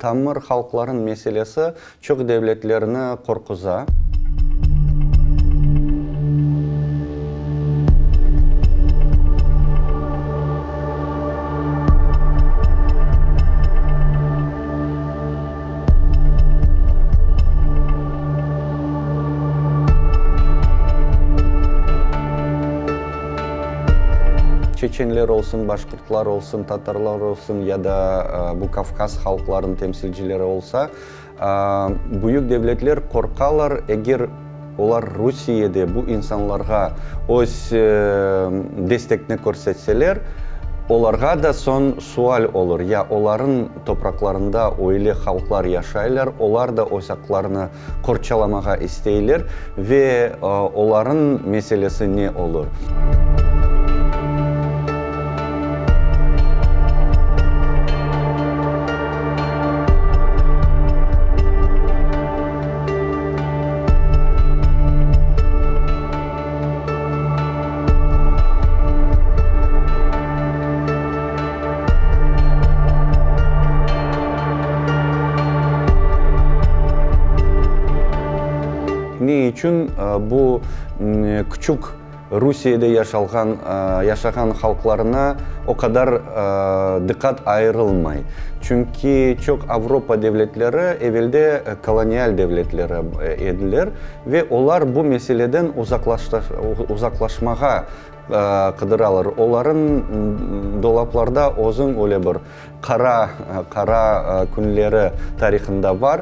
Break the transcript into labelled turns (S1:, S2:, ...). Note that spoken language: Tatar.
S1: Tamır halqlarıñ meselesi çoq devletlerni qorquza. Çeçenler olsun, başqırtlar olsun, tatarlar olsun ya da bu Kavkaz halqlarınıñ temsilcileri olsa, büyük devletler qorqalar, eger olar Rusiyede bu insanlarğa öz destekni körsetseler, olarğa da soñ sual olur, ya olarıñ topraqlarında öyle halqlar yaşaylar, olar da öz aqlarını qorçalamağa isteyler ve olarıñ meselesi ne olur? Ne içün bu küçük Rusiyede yaşalğan yaşağan halqlarına o qadar diqqat ayırılmay? Çünki çoq Avropa devletleri evelde kolonial devletleri ediler ve olar bu meseleden uzaqlaşmağa qıdıralar. Olarıñ dolaplarda özüñ öyle bir qara, qara künleri tarihında bar.